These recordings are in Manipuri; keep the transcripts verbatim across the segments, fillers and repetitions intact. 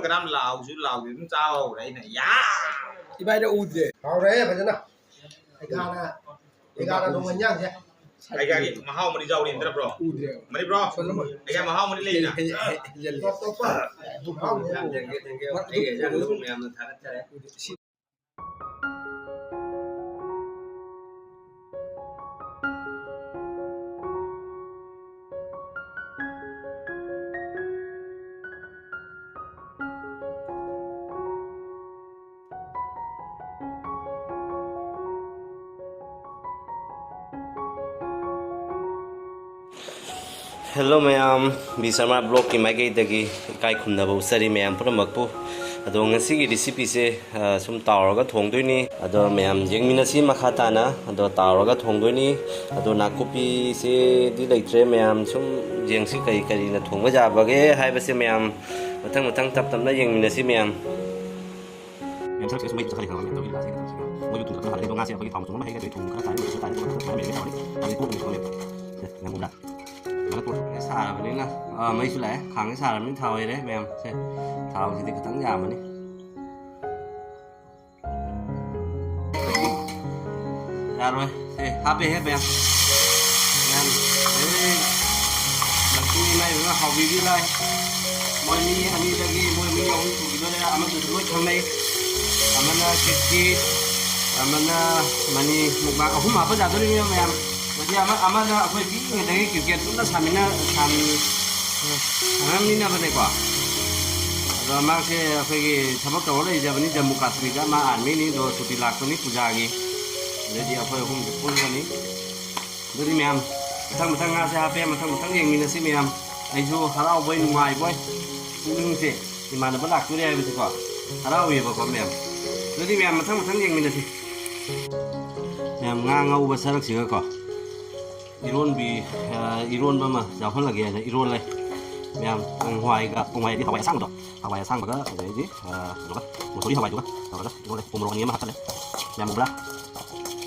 ꯀꯅꯥꯝ ꯂꯥꯎꯁꯨ ꯂꯥꯎꯗꯦ, ꯑꯗꯨꯝ ꯆꯥꯕ ꯍꯧꯔꯦ꯫ ꯑꯩꯅ ꯌꯥ! ꯏꯕꯥꯏꯗ ꯎꯗ꯭ꯔꯦ꯫ ꯍꯥꯎꯔꯦ ꯐꯖꯅ꯫ ꯑꯩꯒꯥꯅ, ꯑꯩꯒꯥꯅ ꯅꯣꯡꯃ ꯏꯟꯖꯥꯡꯁꯦ꯫ ꯑꯩꯒꯥꯒꯤ ꯃꯍꯥꯎ ꯑꯃꯗꯤ ꯌꯥꯎꯔꯤ, ꯅꯠꯇ꯭ꯔꯕ꯭ꯔꯣ? ꯎꯗ꯭ꯔꯦ꯫ ꯃꯅꯤꯕ꯭ꯔꯣ? ꯁꯣꯜꯂꯝꯃꯣꯏ꯫ ꯑꯩꯒꯥ ꯃꯍꯥꯎ ꯑꯃꯗꯤ ꯂꯩꯅ꯫ Hand-, hand-, ꯍꯦꯟꯖꯜꯂꯦ꯫ ꯇꯣꯞ ꯇꯣꯞꯄ ꯃꯍꯥꯎ ꯑꯃ ꯌꯥꯎꯔꯤ꯫ ꯌꯦꯡꯒꯦ, ꯌꯦꯡꯒꯦ꯫ ꯑꯩꯒꯤ ꯏꯟꯖꯥꯡꯗꯨ ꯃꯌꯥꯝꯅ ꯊꯥꯒꯠꯆꯔꯦ꯫ ꯎꯗ꯭ꯔꯦ꯫ ꯁꯤ Hello ꯃꯌꯥꯝ, ꯕꯤ ꯁꯔꯃ ꯕ꯭ꯂꯣꯛꯀꯤ ꯃꯥꯏꯀꯩꯗꯒꯤ ꯏꯀꯥꯏ ꯈꯨꯝꯅꯕ ꯎꯠꯆꯔꯤ ꯃꯌꯥꯝ ꯄꯨꯝꯅꯃꯛꯄꯨ꯫ ꯑꯗꯣ ꯉꯁꯤꯒꯤ ꯔꯤꯁꯤꯄꯤꯁꯦ, ꯑ, ꯁꯨꯝ ꯇꯥꯎꯔꯒ ꯊꯣꯡꯗꯣꯏꯅꯤ꯫ ꯑꯗꯣ ꯃꯌꯥꯝ ꯌꯦꯡꯃꯤꯟꯅꯁꯤ ꯃꯈꯥ ꯇꯥꯅ꯫ ꯑꯗꯣ ꯇꯥꯎꯔꯒ ꯊꯣꯡꯗꯣꯏꯅꯤ꯫ ꯑꯗꯣ ꯅꯥꯀꯨꯞꯄꯤꯁꯤꯗꯤ ꯂꯩꯇ꯭ꯔꯦ ꯃꯌꯥꯝ, ꯁꯨꯝ ꯌꯦꯡꯁꯤ ꯀꯔꯤ ꯀꯔꯤꯅ ꯊꯣꯡꯕ ꯌꯥꯕꯒꯦ ꯍꯥꯏꯕꯁꯦ ꯃꯌꯥꯝ ꯃꯊꯪ ꯃꯊꯪ ꯇꯞ ꯇꯞꯅ ꯌꯦꯡꯃꯤꯟꯅꯁꯤ ꯃꯌꯥꯝ꯫ ꯃꯌꯥꯝ ꯁꯔꯨꯛꯁꯦ ꯁꯨꯝ ꯃꯩ ꯆꯠꯈ꯭ꯔꯦ ꯈꯪꯉꯕ ꯃꯌꯥꯝ ꯇꯧꯔꯤ ꯂꯤꯂꯥꯁꯦ ꯀꯩꯅꯣ ꯇꯧꯁꯤꯀꯣ꯫ ꯃꯣꯏꯁꯨ ꯊꯨꯝ ꯈꯛꯇ ꯍꯥꯜꯂꯦ꯫ ꯑꯗꯣ ꯉꯥꯁꯦ ꯑꯩꯈꯣꯏꯒꯤ ꯊꯥꯎ ꯃꯆꯨꯝ ꯑꯃ ꯍꯩꯔꯦ, ꯑꯗꯩ ꯊꯨꯝ ꯈꯔ ꯆꯥꯏꯔꯦ, ꯃꯆꯨꯝ ꯆꯥꯏꯔꯦ, ꯑꯗꯨꯒ ꯈꯔ ꯃꯩ ꯂꯩꯔꯦ ꯇꯧꯔꯦ꯫ ꯍꯥꯏꯕꯗꯤ ꯄꯣꯠ ꯑꯣꯏꯅ ꯊꯣꯛꯑꯦꯕ꯫ ꯁꯦ, ꯌꯥꯝ ꯎꯕ꯭ꯔꯥ? ꯁꯨꯃꯥꯏꯅ ꯇꯣꯠ-, ꯁꯥꯔꯕꯅꯤꯅ, ꯑꯥ, ꯃꯩꯁꯨ ꯂꯥꯛꯑꯦ꯫ ꯈꯥꯡꯁꯦ ꯁꯥꯔꯕꯅꯤꯅ ꯊꯥꯎ ꯍꯩꯔꯦ ꯃꯌꯥꯝ꯫ ꯁꯦ, ꯊꯥꯎꯁꯤꯗꯤ ꯈꯤꯇꯪ ꯌꯥꯝꯃꯅꯤ꯫ ꯌꯥꯔꯣꯏ꯫ ꯁꯦ, ꯍꯥꯞꯄꯦꯍꯦ ꯃꯌꯥꯝ꯫ ꯃꯌꯥꯝ, ꯑꯦ, ꯂꯛꯁꯃꯤ ꯏꯃꯥ ꯏꯕꯦꯝꯃ ꯍꯥꯎꯕꯤꯕꯤ ꯂꯥꯏ꯫ ꯃꯣꯏ ꯃꯤ ꯑꯅꯤꯗꯒꯤ ꯃꯣꯏ ꯃꯤ ꯑꯍꯨꯝ ꯁꯨꯈꯤꯗꯣꯔꯦ꯫ ꯑꯃꯗꯨꯁꯨ ꯂꯣꯏ ꯈꯪꯅꯩ꯫ ꯑꯃꯅ ꯀꯤꯠꯀꯤ, ꯑꯃꯅ ꯃꯅꯤ ꯃꯨꯛꯕꯥꯡ꯫ ꯑꯍꯨꯝ ꯍꯥꯞꯄ ꯌꯥꯗꯣꯔꯤꯕꯅꯤ ꯃꯌꯥꯝ꯫ ꯃꯁꯤ ꯑꯃ, ꯑꯃꯅ ꯑꯩꯈꯣꯏ ꯄꯤꯛꯏꯉꯩꯗꯒꯤ ꯀ꯭ꯔꯤꯀꯦꯠ ꯄꯨꯟꯅ ꯁꯥꯟꯃꯤꯟꯅ-, ꯁꯥꯟ-, ꯁꯥꯟꯅꯃꯤꯟꯅꯕꯅꯦꯀꯣ꯫ ꯑꯗꯣ ꯃꯥꯁꯦ ꯑꯩꯈꯣꯏꯒꯤ ꯊꯕꯛ ꯇꯧꯔ ꯂꯩꯖꯕꯅꯤ ꯖꯝꯃꯨ ꯀꯥꯁꯃꯤꯔꯗ꯫ ꯃꯥ ꯑꯥꯔꯃꯤꯅꯤ, ꯑꯗꯣ ꯁꯨꯇꯤ ꯂꯥꯛꯄꯅꯤ ꯄꯨꯖꯥꯒꯤ꯫ ꯑꯗꯩꯗꯤ ꯑꯩꯈꯣꯏ ꯑꯍꯨꯝꯁꯦ ꯄꯨꯟꯕꯅꯤ꯫ ꯑꯗꯨꯗꯤ ꯃꯌꯥꯝ ꯃꯊꯪ ꯃꯊꯪ ꯉꯥꯁꯦ ꯍꯥꯞꯄꯦ, ꯃꯊꯪ ꯃꯊꯪ ꯌꯦꯡꯃꯤꯟꯅꯁꯤ ꯃꯌꯥꯝ꯫ ꯑꯩꯁꯨ ꯍꯔꯥꯎꯕꯣꯏ ꯅꯨꯡꯉꯥꯏꯕꯣꯏ ꯄꯨꯛꯅꯤꯡꯁꯦ ꯏꯃꯥꯟꯅꯕ ꯂꯥꯛꯇꯣꯔꯦ ꯍꯥꯏꯕꯁꯦꯀꯣ ꯍꯔꯥꯎꯋꯦꯕꯀꯣ ꯃꯌꯥꯝ꯫ ꯑꯗꯨꯗꯤ ꯃꯌꯥꯝ ꯃꯊꯪ ꯃꯊꯪ ꯌꯦꯡꯃꯤꯟꯅꯁꯤ꯫ ꯃꯌꯥꯝ ꯉꯥ ꯉꯧꯕ ꯁꯔꯨꯛꯁꯤꯒꯀꯣ ꯏꯔꯣꯟꯕꯤ, ꯑ, ꯏꯔꯣꯟꯕ ꯑꯃ ꯌꯥꯎꯍꯜꯂꯒꯦꯅ ꯏꯔꯣꯜꯂꯦ꯫ ꯃꯌꯥꯝ ꯄꯣꯡ ꯍꯋꯥꯏꯒ, ꯄꯣꯡ ꯍꯋꯥꯏꯗꯤ ꯍꯋꯥꯏ ꯑꯁꯥꯡꯕꯗꯣ, ꯍꯋꯥꯏ ꯑꯁꯥꯡꯕꯒ ꯑꯗꯩꯗꯤ, ꯑ, ꯀꯩꯅꯣꯒ, ꯃꯨꯁꯣꯔꯤ ꯍꯋꯥꯏꯗꯨꯒ ꯇꯧꯔꯒ ꯏꯔꯣꯜꯂꯦ꯫ ꯎ ꯃꯣꯔꯣꯛ ꯑꯅꯤ ꯑꯃ ꯍꯥꯞꯆꯜꯂꯦ꯫ ꯃꯌꯥꯝ ꯎꯕ꯭ꯔꯥ?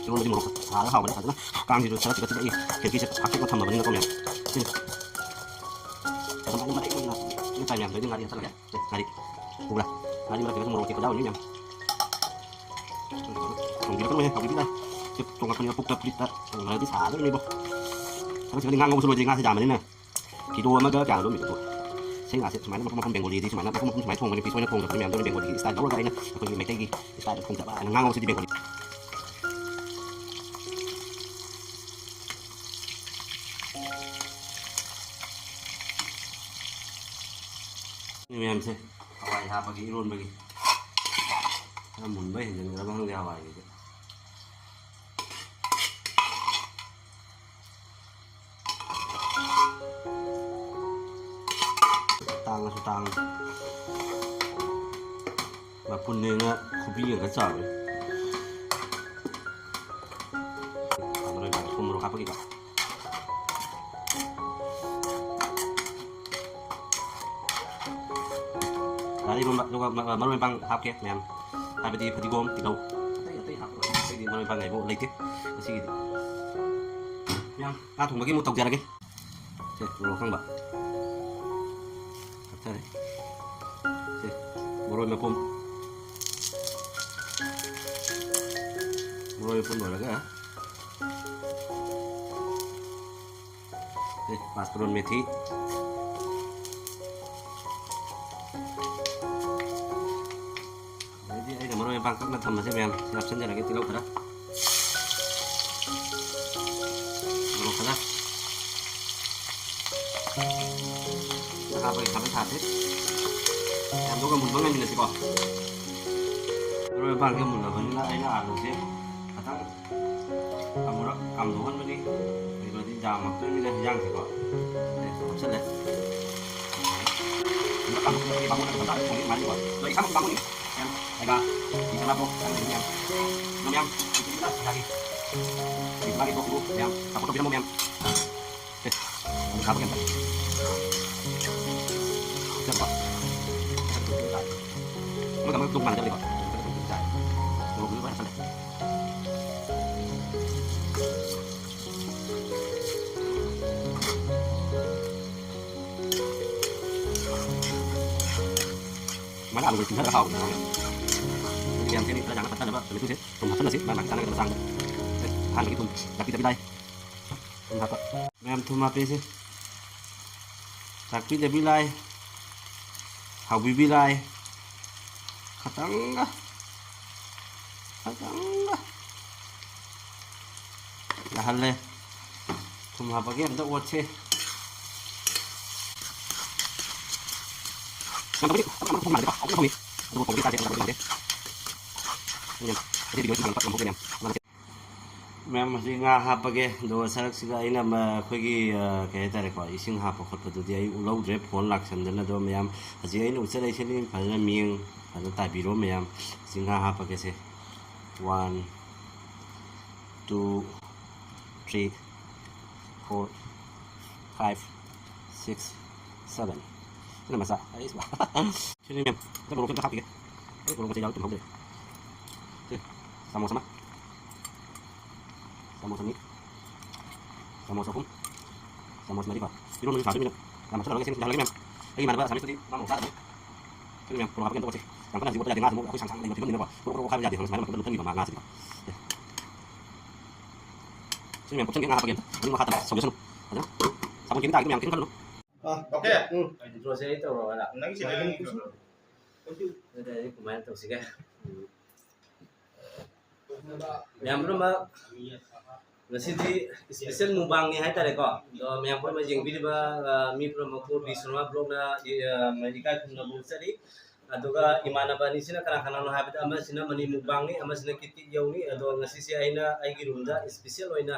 ꯏꯔꯣꯟꯕꯗꯤ ꯃꯣꯔꯣꯛ ꯁꯥꯔꯒ ꯍꯥꯎꯕꯅꯤ ꯐꯖꯅ꯫ ꯀꯥꯡꯁꯤꯁꯨ ꯈꯔ ꯆꯤꯛꯑ ꯆꯤꯛꯑ ꯈꯤꯔꯀꯤꯁꯦ ꯐꯥꯛꯇꯣꯛꯑ ꯊꯝꯃꯕꯅꯤꯅꯀꯣ ꯃꯌꯥꯝ꯫ ꯁꯤꯅꯤ꯫ ꯑꯗꯨꯃꯥꯏꯅ ꯃꯔꯦꯛ ꯑꯣꯏꯅ ꯆꯥꯏ ꯃꯌꯥꯝꯗꯣ ꯑꯩꯗꯤ ꯉꯥꯔꯤ ꯍꯥꯞꯆꯜꯂꯒꯦ꯫ ꯁꯦ, ꯉꯥꯔꯤ꯫ ꯎꯕ꯭ꯔꯥ? ꯉꯥꯔꯤ ꯃꯔꯛꯇꯒꯁꯨ ꯃꯣꯔꯣꯛ ꯑꯇꯦꯛꯄ ꯌꯥꯎꯔꯤꯅꯤ ꯃꯌꯥꯝ꯫ ꯊꯣꯡꯕꯤꯔꯛꯀꯅꯨꯍꯦ, ꯍꯥꯎꯕꯤꯗꯨꯅ꯫ ꯁꯦ, ꯊꯣꯡꯉꯛꯄꯅꯤꯅ ꯄꯨꯛꯇ ꯐꯨꯔꯤꯠꯇ ꯊꯣꯡꯉꯗꯤ ꯁꯥꯗꯣꯏꯅꯤꯕꯣ꯫ ꯊꯕꯛꯁꯤꯒꯗꯤ ꯉꯥ ꯉꯧꯕꯁꯨ ꯂꯣꯏꯗ꯭ꯔꯤ, ꯉꯥꯁꯦ ꯌꯥꯝꯕꯅꯤꯅ꯫ ꯀꯤꯂꯣ ꯑꯃꯒ ꯀꯌꯥꯅꯣ ꯂꯨꯝꯃꯤꯗꯨꯕꯨ? ꯁꯤ ꯉꯥꯁꯦ ꯁꯨꯃꯥꯏꯅ ꯃꯐꯝ ꯃꯐꯝ ꯕꯦꯡꯒꯣꯂꯤꯗꯤ ꯁꯨꯃꯥꯏꯅ ꯃꯐꯝ ꯃꯐꯝ ꯁꯨꯃꯥꯏꯅ ꯊꯣꯡꯕꯅꯤ, ꯄꯤꯁ ꯑꯣꯏꯅ ꯊꯣꯡꯗꯕꯅꯤ ꯃꯌꯥꯝꯗꯣ, ꯕꯦꯡꯒꯣꯂꯤꯒꯤ ꯏꯁꯇꯥꯏꯜ ꯂꯧꯔꯒ ꯑꯩꯅ ꯑꯩꯈꯣꯏꯒꯤ ꯃꯩꯇꯩꯒꯤ ꯏꯁꯇꯥꯏꯜꯗ ꯊꯣꯡꯖꯕ ꯍꯥꯏꯅ ꯉꯥ ꯉꯧꯕꯁꯤꯗꯤ ꯕꯦꯡꯒꯣꯂꯤ꯫ ꯃꯌꯥꯝꯁꯦ ꯍꯋꯥꯏ ꯍꯥꯞꯄꯒꯤ ꯏꯔꯣꯟꯕꯒꯤ ꯈꯔ ꯃꯨꯟꯕ ꯍꯦꯟꯖꯤꯟꯈ꯭ꯔꯕ ꯈꯪꯗꯦ ꯍꯋꯥꯏꯒꯤꯁꯦ꯫ ꯇꯥꯡꯉꯁꯨ ꯇꯥꯡꯉꯤ꯫ ꯃꯄꯨꯟꯅꯦꯅ ꯈꯨꯕꯤ ꯑꯃꯒ ꯆꯥꯎꯔꯦ꯫ ꯊꯨꯝ ꯃꯣꯔꯣꯛ ꯍꯥꯞꯄꯒꯤꯀꯣ꯫ ꯉꯥꯔꯤ ꯏꯔꯣꯟꯕ, ꯑꯗꯨꯒ ꯃ-, ꯃꯔꯣꯏ ꯃꯄꯥꯡ ꯍꯥꯞꯀꯦ ꯃꯌꯥꯝ, ꯍꯥꯏꯕꯗꯤ ꯐꯗꯤꯒꯣꯝ, ꯇꯤꯜꯍꯧ, ꯑꯇꯩ ꯑꯇꯩ ꯍꯥꯞꯄꯔꯣꯏ꯫ ꯑꯇꯩꯗꯤ ꯃꯔꯣꯏ ꯃꯄꯥꯡ ꯉꯥꯏꯕ ꯂꯩꯇꯦ ꯉꯁꯤꯒꯤꯗꯤ꯫ ꯃꯌꯥꯝ, ꯉꯥ ꯊꯣꯡꯕꯒꯤ ꯑꯃꯨꯛ ꯇꯧꯖꯔꯒꯦ꯫ ꯁꯦ, ꯃꯣꯔꯣꯛ ꯑꯀꯪꯕ ꯍꯥꯞꯆꯔꯦ꯫ ꯁꯦ, ꯃꯔꯣꯏ ꯃꯄꯨꯝ, ꯃꯔꯣꯏ ꯃꯄꯨꯝ ꯂꯣꯏꯔꯒ, ꯑꯦ, ꯄꯥꯁꯄꯣꯔꯣꯟ ꯃꯦꯊꯤ꯫ ꯑꯗꯩꯗꯤ ꯑꯩꯅ ꯃꯔꯣꯏ ꯃꯄꯥꯡ ꯀꯛꯅ ꯊꯝꯕꯁꯦ ꯃꯌꯥꯝ ꯁꯤ ꯍꯥꯞꯆꯤꯟꯖꯔꯒꯦ, ꯇꯤꯜꯍꯧ ꯈꯔ, ꯃꯣꯔꯣꯛ ꯈꯔ ꯍꯥꯞꯄꯒ ꯈꯥꯃꯦꯟ ꯊꯥꯁꯦ꯫ ꯌꯥꯝ ꯂꯨꯅ ꯃꯨꯟꯕ ꯉꯥꯏꯃꯤꯟꯅꯁꯤꯀꯣ꯫ ꯃꯔꯣꯏ ꯃꯄꯥꯡꯁꯦ ꯃꯨꯜꯂꯕꯅꯤꯅ ꯑꯩꯅ ꯑꯥꯂꯨꯁꯦ ꯈꯇꯪ ꯑꯃꯨꯔꯛ ꯀꯥꯝꯊꯣꯛꯍꯟꯕꯅꯤ꯫ ꯀꯩꯅꯣꯗꯤ ꯌꯥꯝꯃꯛꯇꯣꯏꯅꯤꯅ ꯍꯤꯟꯖꯥꯡꯁꯦꯀꯣ꯫ ꯑꯗꯩ ꯍꯥꯞꯆꯜꯂꯦ꯫ ꯑꯃꯨꯔꯛ ꯀꯥꯝꯊꯣꯛꯍꯟꯕꯅꯤ, ꯕꯥꯃꯣꯟꯅ ꯈꯇꯪ ꯊꯣꯡꯉꯤ ꯑꯗꯨꯃꯥꯏꯅꯀꯣ꯫ ꯑꯗꯣ ꯏꯁꯥꯃꯛꯁꯨ ꯕꯥꯃꯣꯟꯅꯤ꯫ ꯃꯌꯥꯝ, ꯑꯩꯒ ꯃꯤ ꯈꯠꯅꯕꯗꯣ ꯃꯌꯥꯝ, ꯃꯌꯥꯝ, ꯃꯌꯥꯝ, ꯃꯌꯥꯝ ꯁꯞꯄꯣꯔꯠ ꯇꯧꯕꯤꯔꯝꯃꯣ ꯃꯌꯥꯝ꯫ ꯁꯦ, ꯑꯃꯨꯛ ꯍꯥꯞꯄꯒꯦ ꯑꯝꯇ꯫ ꯁꯦ, ꯑꯃꯨꯛ꯫ ꯃꯣꯏꯒ ꯑꯃꯒ ꯇꯣꯡ ꯃꯥꯟꯅꯗꯕꯅꯤꯀꯣ꯫ ꯃꯣꯔꯣꯛꯁꯨ ꯂꯣꯏ ꯍꯥꯞꯆꯜꯂꯦ꯫ ꯃꯥꯅ ꯑꯂꯨ ꯇꯤꯡꯊꯔꯒ ꯍꯥꯎꯕꯅꯦ ꯃꯥꯅ꯫ ꯃꯌꯥꯝ ꯁꯦꯝꯃꯤ ꯈꯔ ꯌꯥꯝꯅ ꯄꯠꯊꯅꯕ ꯇꯣꯃꯦꯇꯣꯁꯦ ꯊꯨꯝ ꯍꯥꯞꯆꯜꯂꯁꯤ ꯃꯥ ꯃꯥꯒꯤ ꯆꯥꯟꯅꯒꯗꯕ ꯆꯥꯡꯗ꯫ ꯑꯍꯥꯟꯕꯒꯤ ꯊꯨꯝ ꯇꯥꯛꯄꯤ ꯇꯥꯛꯄꯤ ꯂꯥꯏ꯫ ꯊꯨꯝ ꯍꯥꯞꯄ꯫ ꯃꯌꯥꯝ ꯊꯨꯝ ꯍꯥꯞꯄꯦꯁꯦ꯫ ꯇꯥꯛꯄꯤ ꯇꯥꯛꯄꯤ ꯂꯥꯏ꯫ ꯍꯥꯎꯕꯤꯕꯤ ꯂꯥꯏ꯫ ꯈꯇꯪꯒ꯫ ꯈꯇꯪꯒ꯫ ꯌꯥꯍꯜꯂꯦ꯫ ꯊꯨꯝ ꯍꯥꯞꯄꯒꯦ ꯑꯝꯇ ꯑꯣꯠꯁꯦ꯫ ꯃꯌꯥꯝ ꯍꯧꯖꯤꯛ ꯉꯥ ꯍꯥꯞꯄꯒꯦ꯫ ꯑꯗꯨꯒ ꯁꯔꯛꯁꯤꯒ ꯑꯩꯅ ꯃ-, ꯑꯩꯈꯣꯏꯒꯤ, ꯑ, ꯀꯩ ꯍꯥꯏꯇꯥꯔꯦꯀꯣ, ꯏꯁꯤꯡ ꯍꯥꯞꯄ ꯈꯣꯠꯄꯗꯨꯗꯤ ꯑꯩ ꯎꯠꯍꯧꯗ꯭ꯔꯦ, ꯐꯣꯟ ꯂꯥꯛꯁꯟꯗꯅ꯫ ꯑꯗꯣ ꯃꯌꯥꯝ ꯍꯧꯖꯤꯛ ꯑꯩꯅ ꯎꯠꯆꯔꯛꯏꯁꯤꯅꯤ, ꯐꯖꯅ ꯃꯤꯠꯌꯦꯡ ꯐꯖꯅ ꯇꯥꯕꯤꯔꯣ ꯃꯌꯥꯝ꯫ ꯍꯧꯖꯤꯛ ꯉꯥ ꯍꯥꯞꯄꯒꯦꯁꯦ꯫ One, two, three, four, five, six, seven꯫ ꯁꯤꯅ ꯃꯆꯥ꯫ ꯑꯩ ꯁꯤꯅꯤ ꯃꯦꯝ꯫ ꯑꯗꯣ ꯃꯣꯔꯣꯛꯁꯦ ꯑꯝꯇ ꯍꯥꯞꯈꯤꯒꯦ꯫ ꯑꯩ ꯃꯣꯔꯣꯛ ꯃꯆꯩ ꯌꯥꯎꯔ ꯊꯝꯍꯧꯗ꯭ꯔꯦ꯫ ꯁꯦ, ꯆꯥꯃꯁ ꯑꯃ꯫ ꯆꯥꯃꯁ ꯑꯅꯤ꯫ ꯆꯥꯃꯁ ꯑꯍꯨꯝ꯫ ꯆꯥꯃꯁ ꯃꯔꯤ ꯀꯣ꯫ ꯏꯔꯣꯟꯕꯁꯨ ꯁꯥꯗꯣꯏꯅꯤꯅ ꯌꯥꯝ ꯍꯥꯞꯆꯜꯂꯔꯣꯏꯒꯦ꯫ ꯁꯤꯃ ꯁꯤꯗ ꯍꯜꯂꯒꯦ ꯃꯦꯝ꯫ ꯑꯩꯒꯤ ꯏꯃꯥꯟꯅꯕ ꯑꯁꯥꯃꯤꯁꯇꯨꯗꯤ ꯃꯥ ꯃꯣꯔꯣꯛ ꯆꯥꯗꯕꯅꯤ꯫ ꯁꯤꯅ ꯃꯦꯝ ꯃꯣꯔꯣꯛ ꯍꯥꯞꯄꯒꯦ ꯑꯝꯇ ꯑꯣꯠꯁꯦ꯫ ꯌꯥꯝ ꯀꯟꯅ ꯍꯧꯖꯤꯛ ꯑꯣꯠꯄ ꯌꯥꯗꯦ꯫ ꯉꯥꯁꯦ ꯑꯃꯨꯛ ꯑꯩꯈꯣꯏ ꯁꯥꯡ ꯁꯥꯡꯅ ꯂꯩꯕ ꯐꯤꯕꯝꯅꯤꯅꯀꯣ꯫ ꯀ꯭ꯔꯣꯛ ꯀ꯭ꯔꯣꯛ ꯀ꯭ꯔꯣꯛ ꯍꯥꯏꯕ ꯌꯥꯗꯦ꯫ ꯁꯨꯃꯥꯏꯅ ꯃꯇꯝꯗ ꯂꯨꯞꯊꯈꯤꯕ ꯃꯥ ꯉꯥꯁꯤꯗꯤꯀꯣ꯫ ꯁꯤꯅ ꯃꯦꯝ ꯀꯨꯞꯁꯟꯒꯦ ꯉꯥ ꯍꯥꯞꯄꯒꯦ ꯑꯝꯇ꯫ ꯃꯅꯤꯡ ꯃꯈꯥ ꯇꯝ ꯁꯧꯖꯁꯅꯨ꯫ ꯐꯖꯅ ꯁꯥꯄꯣꯟ ꯀꯦꯝ ꯇꯥꯔꯤꯗꯣ ꯃꯌꯥꯝ ꯀꯩꯝ ꯈꯜꯂꯨꯅꯨ꯫ ꯑꯣꯀꯦ꯫ ꯎꯝ꯫ ꯏꯟꯇ꯭ꯔꯣꯁꯦ ꯑꯩ ꯇꯧꯔꯛꯑꯣꯔꯥ? ꯅꯪꯒꯤꯁꯦ ꯅꯪꯒꯤ ꯑꯗꯨꯗꯤ ꯑꯩ ꯀꯃꯥꯏꯅ ꯇꯧꯁꯤꯒꯦ? ꯎꯝ꯫ ꯃꯌꯥꯝ ꯄꯨꯝꯅꯃꯛ ꯉꯁꯤꯗꯤ ꯏꯁꯄꯤꯁꯦꯜ ꯃꯨꯛꯕꯥꯡꯅꯤ ꯍꯥꯏꯇꯥꯔꯦꯀꯣ꯫ ꯑꯗꯣ ꯃꯌꯥꯝ ꯄꯨꯝꯅꯃꯛ ꯌꯦꯡꯕꯤꯔꯤꯕ, ꯑ, ꯃꯤ ꯄꯨꯝꯅꯃꯛꯄꯨ ꯕꯤ ꯁꯣꯔꯃꯥ ꯕ꯭ꯂꯣꯛꯅ, ꯑ, ꯏꯀꯥꯏ ꯈꯨꯝꯅꯕ ꯎꯠꯆꯔꯤ꯫ ꯑꯗꯨꯒ ꯏꯃꯥꯟꯅꯕ ꯑꯅꯤꯁꯤꯅ ꯀꯅꯥ ꯀꯅꯥꯅꯣ ꯍꯥꯏꯕꯗ ꯑꯃꯁꯤꯅ ꯃꯅꯤ ꯃꯨꯛꯕꯥꯡꯅꯤ, ꯑꯃꯁꯤꯅ ꯀꯤꯠ ꯀꯤꯠ ꯌꯧꯅꯤ꯫ ꯑꯗꯣ ꯉꯁꯤꯁꯦ ꯑꯩꯅ ꯑꯩꯒꯤ ꯔꯨꯝꯗ ꯏꯁꯄꯤꯁꯦꯜ ꯑꯣꯏꯅ,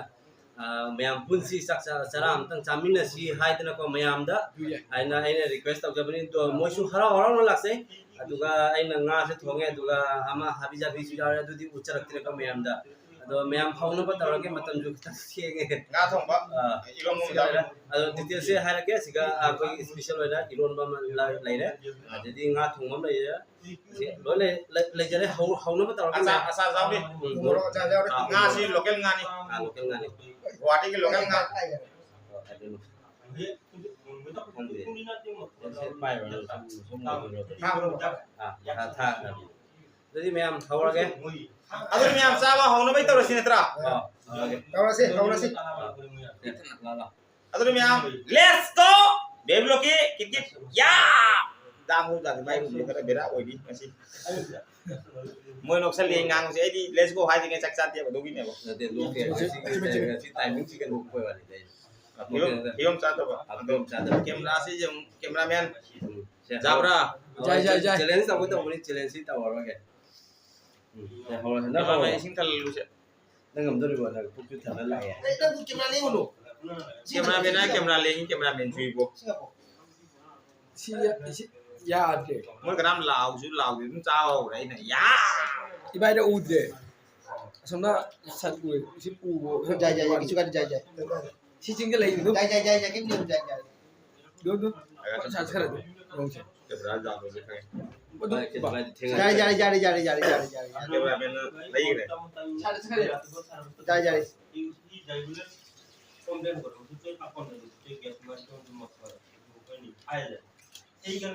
ꯑ, ꯃꯌꯥꯝ ꯄꯨꯟꯁꯤ ꯆꯥꯛ ꯆꯥ-, ꯆꯔꯥ ꯑꯃꯇꯪ ꯆꯥꯃꯤꯟꯅꯁꯤ ꯍꯥꯏꯗꯅꯀꯣ ꯃꯌꯥꯝꯗ ꯍꯥꯏꯅ ꯑꯩꯅ ꯔꯤꯀ꯭ꯋꯦꯁ ꯇꯧꯖꯕꯅꯤ꯫ ꯑꯗꯣ ꯃꯣꯏꯁꯨ ꯍꯔꯥꯎ ꯍꯔꯥꯎꯅ ꯂꯥꯛꯆꯩ꯫ ꯑꯗꯨꯒ ꯑꯩꯅ ꯉꯥꯁꯨ ꯊꯣꯡꯉꯦ, ꯑꯗꯨꯒ ꯑꯃ ꯍꯥꯕꯤ ꯖꯥꯕꯤꯁꯨ ꯌꯥꯎꯔꯦ, ꯑꯗꯨꯗꯤ ꯎꯠꯆꯔꯛꯇ꯭ꯔꯦꯀꯣ ꯃꯌꯥꯝꯗ꯫ ꯑꯗꯣ ꯃꯌꯥꯝ ꯍꯧꯅꯕ ꯇꯧꯔꯒꯦ, ꯃꯇꯝꯁꯨ ꯈꯤꯇꯪ ꯊꯦꯡꯉꯦ꯫ ꯉꯥ ꯊꯣꯡꯕ, ꯑꯥ, ꯏꯔꯣꯟꯕ ꯁꯤ ꯂꯣꯏꯔꯦ꯫ ꯑꯗꯣ ꯗꯤꯇꯦꯜꯁꯁꯦ ꯍꯥꯏꯔꯛꯀꯦ꯫ ꯁꯤꯒ ꯑꯩꯈꯣꯏꯒꯤ ꯏꯁꯄꯤꯁꯦꯜ ꯑꯣꯏꯅ ꯏꯔꯣꯟꯕ ꯑꯃ ꯂ-, ꯂꯩꯔꯦ, ꯑꯗꯩꯗꯤ ꯉꯥ ꯊꯣꯡꯕ ꯑꯃ ꯂꯩꯔꯦ꯫ ꯁꯤ ꯂꯣꯏ ꯂꯩ-, ꯂꯩ-, ꯂꯩꯖꯔꯦ꯫ ꯍꯧ-, ꯍꯧꯅꯕ ꯇꯧꯔꯒꯦ ꯑꯆꯥ-, ꯃꯌꯥꯝ꯫ ꯑꯆꯥꯔꯁꯨ ꯌꯥꯎꯔꯤ꯫ ꯎꯝ, ꯃꯣꯔꯣꯛ ꯑꯆꯥꯔꯁꯨ ꯌꯥꯎꯔꯤ꯫ ꯑꯥ, ꯉꯥꯁꯤ ꯃꯣꯔꯣꯛ꯫ ꯂꯣꯀꯦꯜ ꯉꯥꯅꯤ꯫ ꯑꯥ, ꯂꯣꯀꯦꯜ ꯉꯥꯅꯤ꯫ ꯒꯨꯋꯥꯍꯥꯇꯤꯒꯤ ꯂꯣꯀꯦꯜ ꯉꯥ꯫ ꯑꯣ, ꯑꯗꯨꯅꯤ꯫ ꯈꯪꯗꯦ꯫ ꯁꯦ, ꯁꯦ, ꯄꯥꯏꯔꯣ, ꯅꯪ ꯁꯨꯝ, ꯁꯨꯝ ꯂꯩꯔꯣ꯫ ꯊꯥꯈ꯭ꯔꯣ, ꯃꯈꯥ꯫ ꯑꯥ, ꯃꯈꯥ ꯊꯥꯈ꯭ꯔꯕꯅꯤ꯫ ꯑꯗꯨꯗꯤ ꯃꯌꯥꯝ ꯍꯧꯔꯒꯦ꯫ ꯑꯗꯨꯗꯤ ꯃꯌꯥꯝ ꯆꯥꯕ ꯍꯧꯅꯕꯩ ꯇꯧꯔꯁꯤ ꯅꯠꯇ꯭ꯔꯥ? ꯑꯥ, ꯍꯧꯔꯒꯦ꯫ ꯇꯧꯔꯁꯤ, ꯇꯧꯔꯁꯤ꯫ ꯑꯥ, ꯁꯦ, ꯂꯥꯛꯑꯣ, ꯂꯥꯛꯑꯣ꯫ ꯑꯗꯨꯗꯤ ꯃꯌꯥꯝ, let's go! ꯕꯦꯕꯤꯂꯣꯛꯀꯤ ꯀꯤꯠ ꯀꯤꯠ, ꯌꯥ! ꯗꯥꯡ ꯍꯨ ꯗꯥꯡ ꯃꯥꯏ ꯔꯨꯝꯁꯦ ꯈꯔ ꯕꯦꯔꯥ ꯑꯣꯏꯔꯤ ꯉꯁꯤ꯫ ꯃꯣꯏ ꯅꯣꯛꯁꯜꯂꯤ ꯉꯥꯡꯕꯁꯦ, ꯑꯩꯗꯤ let's go ꯍꯥꯏꯗ꯭ꯔꯤꯉꯩ ꯆꯥꯛ ꯆꯥꯗꯦꯕ, ꯑꯗꯨꯒꯤꯅꯦꯕ꯫ ꯅꯠꯇꯦ, ꯂꯣꯛꯀꯦ꯫ ꯉꯁꯤꯒꯤ ꯉꯁꯤ timingꯁꯤꯒ ꯅꯣꯛꯄꯩ ꯋꯥꯅꯤꯗ ꯑꯩꯅ꯫ ꯐꯤꯕꯝ, ꯐꯤꯕꯝ ꯆꯥꯗꯕ꯫ ꯑꯥ, ꯐꯤꯕꯝ ꯆꯥꯗꯕ꯫ ꯀꯦꯃꯦꯔꯥꯁꯤ ꯌꯦꯡꯉꯨ, ꯀꯦꯃꯦꯔꯥꯃꯦꯟ꯫ ꯎꯝ, ꯁꯦ, ꯖꯥꯕ꯭ꯔꯥ? ꯌꯥꯏ, ꯌꯥꯏ, ꯌꯥꯏ꯫ Challenge ꯇꯧꯒꯦ ꯇꯧꯕꯅꯤ, challengeꯁꯤ ꯇꯧꯔꯔꯣꯏꯒꯦ꯫ ꯎꯝ, ꯁꯦ, ꯍꯧꯔꯁꯦ꯫ ꯅꯪ ꯀꯦꯃꯦꯔꯥꯃꯦꯟ ꯍꯧꯔꯣ꯫ ꯏꯁꯤꯡ ꯊꯜꯂꯨꯁꯦ꯫ ꯅꯪ ꯉꯝꯗꯣꯔꯤꯕꯣ? ꯅꯪ ꯄꯨꯛꯁꯨ ꯊꯜꯂ ꯂꯥꯛꯑꯦ꯫ ꯑꯩ ꯅꯪ ꯀꯦꯃꯦꯔꯥ ꯂꯦꯡꯉꯨꯅꯣ꯫ ꯀꯦꯃꯦꯔꯥꯃꯦꯟ ꯍꯥꯏ ꯀꯦꯃꯦꯔꯥ ꯂꯦꯡꯉꯤ, ꯀꯦꯃꯦꯔꯥꯃꯦꯟ ꯁꯨꯏꯕꯣ꯫ ꯁꯤ ꯌꯥ-, ꯁꯤ ꯌꯥꯗ꯭ꯔꯦ꯫ ꯃꯣꯏ ꯀꯅꯥꯝ ꯂꯥꯎꯁꯨ ꯂꯥꯎꯗꯦ, ꯑꯗꯨꯝ ꯆꯥꯕ ꯍꯧꯔꯦ꯫ ꯑꯩꯅ ꯌꯥ! ꯏꯕꯥꯏꯗ ꯎꯗ꯭ꯔꯦ꯫ ꯑꯁꯣꯝꯅ ꯁꯟ ꯎꯏ꯫ ꯁꯤ ꯎꯕ꯫ ꯌꯥꯏ, ꯌꯥꯏ, ꯌꯥꯏ, ꯀꯩꯁꯨ ꯀꯥꯏꯗꯦ, ꯌꯥꯏ, ꯌꯥꯏ꯫ ꯁꯤ ꯆꯤꯡꯗ ꯂꯩꯔꯤꯗꯨ꯫ ꯌꯥꯏ, ꯌꯥꯏ, ꯌꯥꯏ, ꯌꯥꯏ, ꯀꯩꯝ ꯂꯩꯔꯣꯏ, ꯌꯥꯏ, ꯌꯥꯏ꯫ ꯗꯨ, ꯗꯨ꯫ ꯁꯥ ꯈꯔ ꯗꯨ꯫ ꯅꯣꯡꯁꯦ꯫ ꯀꯦꯃꯦꯔꯥ ꯌꯥꯝꯕꯁꯦ ꯈꯪꯉꯦ꯫ ꯑꯗꯨ ꯌꯥꯔꯦ, ꯌꯥꯔꯦ, ꯌꯥꯔꯦ꯫ ꯀꯦꯃꯦꯔꯥꯃꯦꯟꯅ ꯂꯩꯈ꯭ꯔꯦ꯫ ꯁꯥ ꯈꯔ꯫ ꯌꯥꯔꯦ, ꯌꯥꯔꯦ꯫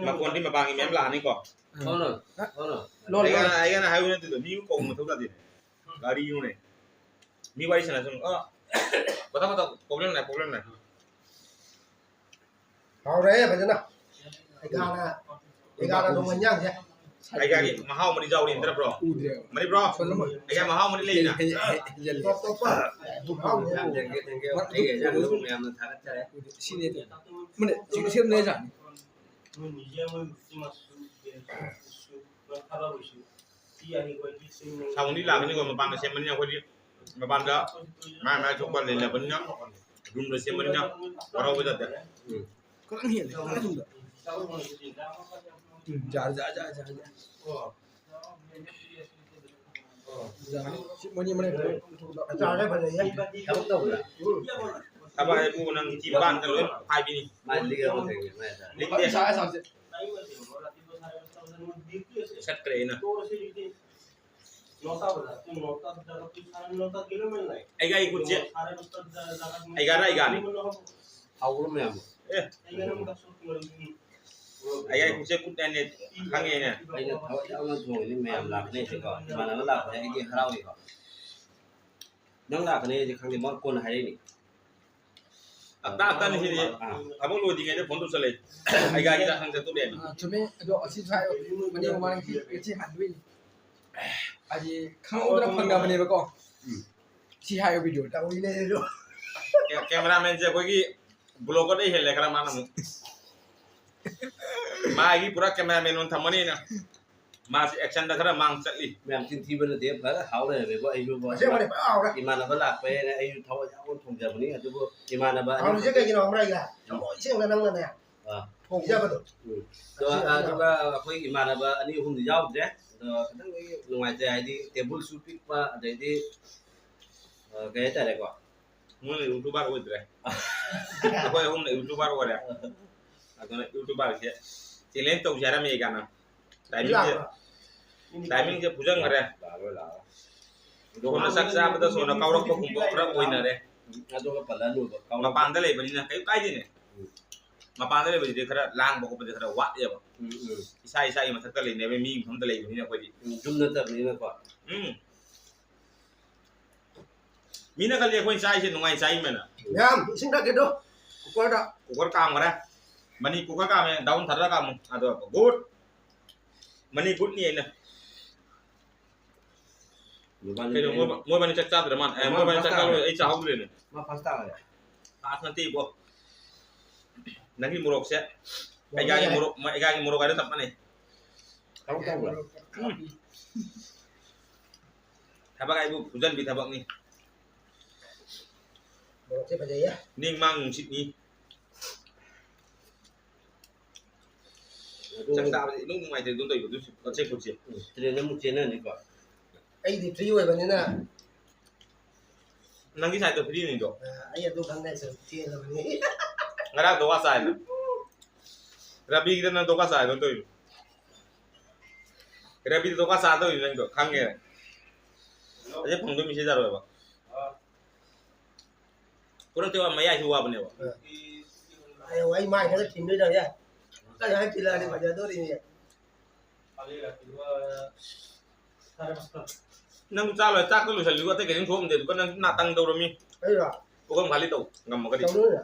ꯃꯈꯣꯟꯗꯤ ꯃꯄꯥꯟꯒꯤ ꯃꯌꯥꯝ ꯂꯥꯛꯑꯅꯤꯀꯣ꯫ ꯍꯣꯏ, ꯍꯣꯏ, ꯍꯣꯏ꯫ ꯑꯩꯒ, ꯑꯩꯒꯅ ꯍꯥꯏꯕ ꯅꯠꯇꯦꯗꯣ, ꯃꯤ ꯀꯧꯕ ꯃꯊꯧ ꯇꯥꯗꯦ꯫ ꯒꯥꯔꯤꯅꯦ꯫ ꯃꯤ ꯋꯥꯔꯤ ꯁꯥꯟꯅꯁꯅꯨ꯫ ꯑ, ꯃꯊꯪ, ꯃꯊꯪ, problem ꯂꯩ, problem ꯂꯩ꯫ ꯍꯥꯎꯔꯦ ꯐꯖꯅ꯫ ꯑꯩꯒꯥꯅ, ꯑꯩꯒꯥꯅ ꯊꯣꯡꯕ ꯏꯟꯖꯥꯡꯁꯦ꯫ ꯑꯩꯒꯥꯒꯤ ꯃꯍꯥꯎ ꯑꯃꯗꯤ ꯌꯥꯎꯔꯤ, ꯅꯠꯇ꯭ꯔ, bro? ꯎꯗ꯭ꯔꯦꯕ꯫ Money, bro? ꯁꯣꯝꯗ ꯑꯃꯨꯛ ꯑꯩꯒꯥ ꯃꯍꯥꯎ ꯑꯃꯗꯤ ꯂꯩꯅ꯫ Hand-, hand-, ꯍꯦꯟꯖꯜꯂꯦ꯫ ꯇꯣꯞ ꯇꯣꯞꯄ ꯃꯍꯥꯎ ꯂꯩ꯫ Thank you, thank you꯫ ꯑꯩꯒꯤ ꯏꯟꯖꯥꯡꯗꯨꯕꯨ ꯃꯌꯥꯝꯅ ꯊꯥꯒꯠꯆꯔꯤ꯫ ꯎꯗꯦ꯫ ꯁꯤꯅꯦ ꯑꯗꯨ꯫ ꯑꯃꯅꯦ, ꯁꯤ, ꯁꯤ ꯑꯃꯅꯦ ꯖꯥꯠꯅꯤ꯫ ꯁꯥꯎꯟꯗꯤ ꯂꯥꯛꯀꯅꯤꯀꯣ, ꯃꯄꯥꯟꯗ ꯁꯦꯝꯕꯅꯤꯅ ꯑꯩꯈꯣꯏꯗꯤ, ꯃꯄꯥꯟꯗ ꯃꯥꯏ ꯃꯥꯏ ꯊꯣꯛꯄ ꯂꯩꯅꯕꯅꯤꯅ, roomꯗ ꯁꯦꯝꯕꯅꯤꯅ ꯋꯥꯔꯧꯕ ꯌꯥꯗꯦ꯫ ꯎꯝ꯫ ꯈꯤꯇꯪ ꯍꯦꯜꯂꯦ, ꯈꯤꯇꯪ ꯊꯨꯝꯗ꯫ ꯎꯝ, ꯌꯥꯔꯦ, ꯌꯥꯔꯦ, ꯌꯥꯔꯦ, ꯌꯥꯔꯦ, ꯌꯥꯔꯦ꯫ ꯌꯥꯔꯦ꯫ ꯁꯤ ꯃꯅꯤ ꯑꯃ ꯂꯩꯔꯦ꯫ ꯑꯆꯥꯔꯁꯦ ꯐꯖꯩꯌꯦ꯫ ꯊꯕꯛ ꯇꯧꯕ꯭ꯔꯥ? ꯊꯕꯛ ꯍꯥꯏꯕꯨ ꯅꯪ ꯆꯤꯝꯕꯥꯟꯒ ꯂꯣꯏ ꯐꯥꯏꯕꯤꯅꯤ꯫ ꯃꯥꯏ ꯂꯤꯛꯑꯕ ꯀꯩꯒꯤꯅꯣ ꯃꯥꯏ ꯑꯆꯥꯔ? ꯂꯤꯛꯇꯦ꯫ ꯁꯥ, ꯁꯥ, ꯁꯥ꯫ ꯁꯠꯈ꯭ꯔꯦ ꯑꯩꯅ꯫ ꯑꯩꯒꯥ ꯑꯩ ꯈꯨꯠꯁꯦ꯫ ꯑꯩꯒꯥꯔ ꯑꯩꯒꯥꯅꯤ꯫ ꯍꯥꯎꯕ꯭ꯔꯣ ꯃꯌꯥꯝ? ꯑꯦ, ꯑꯩ ꯈꯨꯠꯁꯦ ꯈꯨꯠ ꯅꯥꯏꯅꯦ, ꯈꯪꯉꯦꯅꯦ꯫ ꯑꯩꯅ ꯊꯕꯛ ꯌꯥꯝꯅ ꯊꯣꯡꯉꯤꯅꯤ, ꯃꯌꯥꯝ ꯂꯥꯛꯀꯅꯤ ꯁꯤꯀꯣ, ꯏꯃꯥꯟꯅꯕ ꯂꯥꯛꯄꯁꯦ ꯑꯩꯗꯤ ꯍꯔꯥꯎꯏꯀꯣ꯫ ꯅꯪ ꯂꯥꯛꯀꯅꯤ ꯑꯩꯗꯤ ꯈꯪꯗꯦ, ꯃꯥ ꯀꯣꯟꯅ ꯍꯥꯏꯔꯛꯏꯅꯤ꯫ ꯑꯇꯥ ꯑꯇꯥꯅ ꯁꯤꯗꯤ ꯑꯥ꯫ ꯊꯕꯛ ꯂꯣꯏꯗ꯭ꯔꯤꯉꯩꯗ ꯐꯣꯟ ꯇꯧꯁꯜꯂꯛꯑꯦ꯫ ꯑꯩ ꯒꯥꯔꯤꯗ ꯍꯪ ꯆꯠꯇꯣꯔꯦꯅ꯫ ꯑꯥ, ꯆꯨꯝꯃꯦ꯫ ꯑꯗꯣ ꯑꯁꯤꯁꯨ ꯍꯥꯏ, ꯃꯅꯤꯡ ꯃꯃꯥꯡꯒꯤ ꯉꯁꯤ ꯍꯟꯗꯣꯏꯅꯤ꯫ ꯍꯥꯏꯗꯤ ꯈꯪꯍꯧꯗꯅ ꯐꯪꯅꯕꯅꯦꯕꯀꯣ꯫ ꯎꯝ꯫ ꯁꯤ ꯍꯥꯏꯌꯣ ꯚꯤꯗꯤꯑꯣꯗ꯫ ꯇꯧꯔꯤꯅꯦ ꯑꯩꯁꯨ꯫ ꯀꯦ-, ꯀꯦꯃꯦꯔꯥꯃꯦꯟꯁꯦ ꯑꯩꯈꯣꯏꯒꯤ ꯕ꯭ꯂꯣꯒꯔꯗꯩ ꯍꯦꯜꯂꯦ ꯈꯔ ꯃꯥꯅ ꯑꯃꯨꯛ꯫ ꯃꯥꯒꯤ ꯄꯨꯔꯥ ꯀꯦꯃꯦꯔꯥꯃꯦꯟ ꯑꯣꯏꯅ ꯊꯝꯃꯅꯤꯅ꯫ ꯃꯥꯁꯤ ꯑꯦꯛꯁꯟꯗ ꯈꯔ ꯃꯥꯡ ꯆꯠꯂꯤ꯫ ꯃꯌꯥꯝ ꯆꯤꯟ ꯊꯤꯕ ꯅꯠꯇꯦ, ꯐꯖꯅ ꯍꯥꯎ ꯂꯩꯔꯝꯃꯦꯕꯣ꯫ ꯑꯩꯁꯨ ꯕꯣ, ꯑꯁꯦꯡꯕꯅꯦ, ꯐꯖꯅ ꯍꯥꯎꯔꯦ꯫ ꯏꯃꯥꯟꯅꯕ ꯂꯥꯛꯄꯩꯅ ꯑꯩꯁꯨ ꯊꯋꯥꯏ ꯌꯥꯎꯅ ꯊꯣꯡꯖꯕꯅꯤ, ꯑꯗꯨꯕꯨ ꯏꯃꯥꯟꯅꯕ ꯑꯅꯤ ꯍꯥꯎꯔꯤꯁꯦ ꯀꯩꯒꯤꯅꯣ ꯈꯪꯕ꯭ꯔꯥ, ꯑꯩꯒ? ꯎꯝ꯫ ꯊꯃꯣꯏ ꯁꯦꯡꯅ ꯅꯪꯅꯅꯦ꯫ ꯑꯥ꯫ ꯊꯣꯡꯖꯕꯗꯣ꯫ ꯎꯝ꯫ ꯑꯗꯣ, ꯑꯗꯨꯒ ꯑꯩꯈꯣꯏ ꯏꯃꯥꯟꯅꯕ ꯑꯅꯤ ꯑꯍꯨꯝꯗꯤ ꯌꯥꯎꯗ꯭ꯔꯦ꯫ ꯑꯗꯣ ꯈꯤꯇꯪꯗꯤ ꯅꯨꯡꯉꯥꯏꯇꯦ, ꯍꯥꯏꯗꯤ ꯇꯦꯕꯜꯁꯨ ꯄꯤꯛꯄ, ꯑꯗꯩꯗꯤ, ꯑ, ꯀꯩ ꯍꯥꯏꯇꯥꯔꯦꯀꯣ? ꯃꯣꯏꯅ ꯌꯨꯇꯨꯕꯔ ꯑꯣꯏꯗ꯭ꯔꯦ꯫ ꯑꯩꯈꯣꯏ ꯑꯍꯨꯝꯅ ꯌꯨꯇꯨꯕꯔ ꯑꯣꯏꯔꯦ꯫ ꯑꯗꯨꯅ ꯌꯨꯇꯨꯕꯔꯁꯦ ꯆꯦꯂꯦꯟꯖ ꯇꯧꯁꯦ ꯍꯥꯏꯔꯝꯃꯦ ꯀꯥꯟꯅ꯫ ꯇꯥꯏꯃꯤꯡꯁꯦ, ꯂꯥꯛꯄ꯭ꯔꯥ? ꯇꯥꯏꯃꯤꯡꯁꯦ ꯐꯨꯖꯟꯈ꯭ꯔꯦ꯫ ꯂꯥꯛꯑꯔꯣꯏ, ꯂꯥꯛꯑꯔꯣꯏ꯫ ꯁꯣꯝꯗ ꯆꯥꯛ ꯆꯥꯕꯗ ꯁꯣꯝꯗ ꯀꯥꯎꯔꯛꯄꯒꯨꯝꯕ ꯈꯔ ꯑꯣꯏꯅꯔꯦ꯫ ꯑꯗꯨꯒ ꯄꯜꯂꯅꯨꯕ, ꯀꯥꯎꯔꯛꯄ꯫ ꯃꯄꯥꯟꯗ ꯂꯩꯕꯅꯤꯅ ꯀꯩꯝ ꯀꯥꯏꯗꯦꯅꯦ꯫ ꯎꯝ꯫ ꯃꯄꯥꯟꯗ ꯂꯩꯕꯁꯤꯗꯤ ꯈꯔ ꯂꯥꯡꯕ ꯈꯣꯠꯄꯁꯦ ꯈꯔ ꯋꯥꯠꯂꯦꯕ꯫ ꯎꯝ, ꯎꯝ꯫ ꯏꯁꯥ ꯏꯁꯥꯒꯤ ꯃꯊꯛꯇ ꯂꯩꯅꯕ ꯃꯤ ꯃꯐꯝꯗ ꯂꯩꯕꯅꯤꯅ ꯑꯩꯈꯣꯏꯗꯤ꯫ ꯎꯝ, ꯌꯨꯝ ꯅꯠꯇꯕꯅꯤꯅꯀꯣ꯫ ꯎꯝ꯫ ꯃꯤꯅ ꯈꯜꯂꯤ ꯑꯩꯈꯣꯏ ꯆꯥꯏꯁꯦ ꯅꯨꯡꯉꯥꯏ ꯆꯥꯏꯃꯦꯅ꯫ ꯃꯌꯥꯝ ꯏꯁꯤꯡ ꯊꯛꯀꯦꯗꯣ, ꯀꯨꯀꯔꯗ꯫ ꯀꯨꯀꯔ ꯀꯥꯝꯈ꯭ꯔꯦ꯫ ꯃꯅꯤ ꯀꯨꯀꯔ ꯀꯥꯝꯃꯦ, ꯗꯥꯎꯟ ꯊꯥꯗꯔ ꯀꯥꯝꯃꯨ꯫ ꯑꯗꯣ ꯒꯨꯗ꯫ ꯃꯅꯤ ꯒꯨꯗꯅꯤ ꯑꯩꯅ꯫ ꯃꯕꯥꯅꯤ ꯀꯩꯅꯣ, ꯃꯣꯏ-, ꯃꯣꯏꯕꯥꯅꯤ ꯆꯥꯛ ꯆꯥꯗ꯭ꯔꯦ ꯃꯥꯅ꯫ ꯑꯦ, ꯃꯥ ꯃꯣꯏꯕꯥꯅꯤ ꯐꯥꯁ ꯆꯥꯛ ꯇꯥꯔꯦ꯫ ꯆꯥꯂꯣꯏ, ꯑꯩ ꯆꯥꯍꯧꯗ꯭ꯔꯦꯅꯦ꯫ ꯃꯥ ꯐꯥꯁ ꯇꯥꯔꯦ꯫ ꯐꯥꯁ ꯅꯠꯇꯦ ꯏꯕꯣ꯫ ꯅꯪꯒꯤ ꯃꯣꯔꯣꯛꯁꯦ, ꯃꯣꯔꯣꯛ ꯑꯩꯒꯤ ꯌꯥꯏ꯫ ꯃꯣꯔꯣꯛ, ꯑꯩꯒꯤ ꯃꯣꯔꯣꯛ ꯍꯥꯏꯔ ꯆꯞ ꯃꯥꯟꯅꯩ꯫ ꯀꯃꯥꯏ ꯇꯧꯕ꯭ꯔꯥ? ꯎꯝ꯫ ꯊꯕꯛ ꯍꯥꯏꯕꯨ ꯐꯨꯖꯟꯕꯤ ꯊꯕꯛꯅꯤ꯫ ꯃꯣꯔꯣꯛꯁꯦ ꯐꯖꯩꯌꯦ꯫ ꯅꯤꯡ ꯃꯥꯡ ꯅꯨꯡꯁꯤꯠꯅꯤ꯫ ꯑꯗꯨ ꯆꯥꯛ ꯆꯥꯕꯁꯦ ꯏꯅꯨꯡ ꯅꯨꯡꯉꯥꯏꯇꯦ ꯑꯗꯨꯝ ꯇꯧꯏꯕ, ꯑꯗꯨꯁꯨ ꯄꯣꯠꯁꯦ ꯈꯨꯠꯁꯦ꯫ ꯎꯝ, ꯇ꯭ꯔꯦꯟꯗ ꯑꯃꯨꯛ ꯆꯦꯟꯅꯅꯤꯀꯣ꯫ ꯑꯩꯗꯤ ꯐ꯭ꯔꯤ ꯑꯣꯏꯕꯅꯤꯅ꯫ ꯅꯪꯒꯤ ꯁꯥꯏꯠꯇꯣ ꯐ꯭ꯔꯤꯅꯤꯗꯣ꯫ ꯑ, ꯑꯩ ꯑꯗꯨ ꯈꯪꯗꯦ, ꯁꯨꯝ ꯆꯦꯜꯂꯕꯅꯤ꯫ ꯉꯔꯥꯡ ꯗꯣꯀꯥ ꯆꯥꯏꯅ꯫ ꯔꯕꯤꯒꯤꯗ ꯅꯪ ꯗꯣꯀꯥ ꯆꯥꯏꯗꯣ ꯇꯧꯏꯗꯣ꯫ ꯔꯕꯤꯗ ꯗꯣꯀꯥ ꯆꯥ ꯇꯧꯏꯗꯣ ꯅꯪꯗꯣ ꯈꯪꯉꯦ꯫ ꯑꯁꯤ ꯐꯪꯗꯣꯏ ꯃꯤꯁꯦ ꯌꯥꯔꯣꯏꯕ꯫ ꯄꯨꯔꯛꯇꯦ ꯋꯥ, ꯃꯌꯥꯏꯁꯨ ꯋꯥꯕꯅꯦꯕ꯫ ꯑ꯫ ꯑꯩ ꯃꯥꯏ ꯈꯔ ꯊꯤꯟꯗꯣꯏ ꯇꯧꯔꯦ꯫ ꯀꯩ ꯍꯥꯏ ꯊꯤꯜꯂꯛꯑꯗꯤ ꯐꯖꯗꯣꯔꯤꯅꯦ꯫ ꯅꯪ ꯆꯥ ꯂꯣꯏ, ꯆꯥꯛꯇ ꯂꯣꯏꯁꯜꯂꯨ, ꯑꯇꯩ ꯀꯩꯁꯨ ꯊꯣꯛꯑꯝꯗꯦ꯫ ꯑꯗꯨꯒ ꯅꯪ ꯅꯥꯇꯪ ꯇꯧꯔꯝꯃꯤ꯫ ꯑꯩꯔꯣ? ꯄꯨꯈꯝ ꯈꯥꯂꯤ ꯇꯧ ꯉꯝꯃꯒꯗꯤ꯫ ꯇꯧꯗꯣꯏꯅꯦ꯫